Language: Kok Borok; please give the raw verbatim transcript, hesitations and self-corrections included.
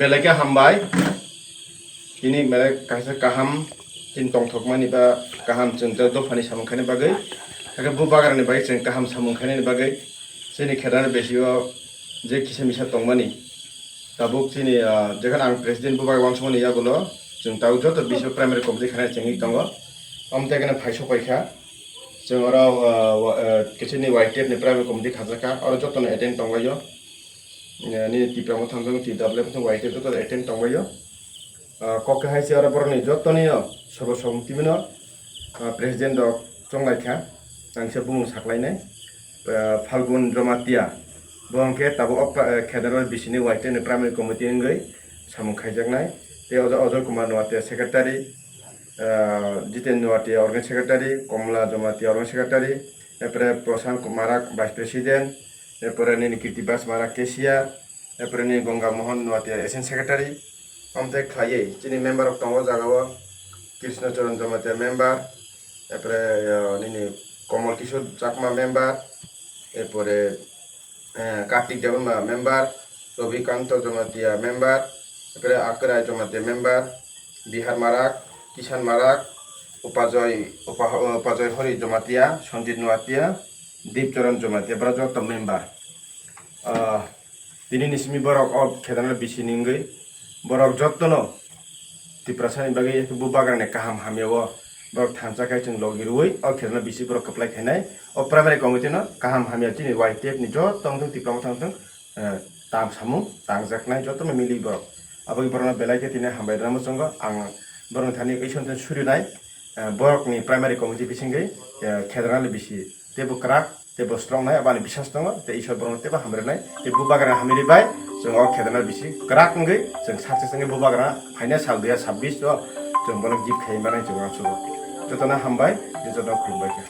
Belai khe hambai. Tini belai kaisa kaham, tini tongthokmani ba kaham chwng ta dophani samung khaini bagwi. Hakhe bubagrani bagwi chwng kaham samung khainani bagwi. Chini khedana bisio je kisa misa tongmani. Tabuk chini, ah, jekhon ang president bubagra wansukmani yagulo chwng tabuk joto bisio primary committee khainai chengwi tongo. Amtwi kheno phai sokpai kha. Chwng oro, ah, wa-, ah, kichini Y T F ni primary committee khajakha. Oro jotono attend tonglaio. Eh, nini Tipra Motha wngkha, T W F wngkha, Y T F joto attend tongbaio. Ah, kok khe hai se oro borokni jotoni no sobo sobo tibino, ah, president rok chonglai kha, ang se bumung saklainai. Ah, Phalgun Jamatia, bo hwnkhe tabuk o pra-, eh, Khedarnath bisini Y T F ni primary committee wngwi samung khaijaknai. Tei Ojo-, Ojoy Kumar Noatia secretary, ah, Jiten Noatia organ secretary, Komla Jamatia organ secretary, epore Prashant Marak vice president, epore nini Kirti Bas Marak cashier, epore nini Ganga Mohan Noatia assistant secretary. Amtwi khlaiwi chini member rok tongo o jagao, Krishna Charan Jamatia member, epore, ah, nini Komol Kishore Chakma member, epore eh, Kartik Debbarma member, Ravi Kanto Jamatia member, epore Akrai Jamatia member, Bihar Marak, Kishan Marak, Upajoy, Upa-, Upajoy Hori Jamatia, Sanjit Noatia, Deep Charan Jamatia, borok joto member. Ah, tini ni simi borok o Khedarnath bisi ni wngwi borok jotono Tiprasani bagwi bubagrani kaham hamya o borok thansa khai chwng logi rwui o Khedarnath bisi borok kwplai khainai. O primary committee no kaham hamya chini Y T F ni joto wngthang Tipra Motha wngthang, eh, tam samung tangjaknai jotono mili borok. Aboni borokno belai khe tini hambai rwna muchungo ang borokni thani Isor thani surinai, eh, borokni primary committee bisingwi, eh, Khedarnath bisi teibo kwrak teibo strong nai, aboni bisas tongo, tei Isor borokno teibo hamrwnai, tei bubagra hamri bai chwng o Khedarnath bisi kwrak wngwi chwng success wngwi bubagra phaina sal dui hazar chabbish o chwng bono gift khai manai chwng uansukgo. Jotono hambai, tei jotono khulumbai kha.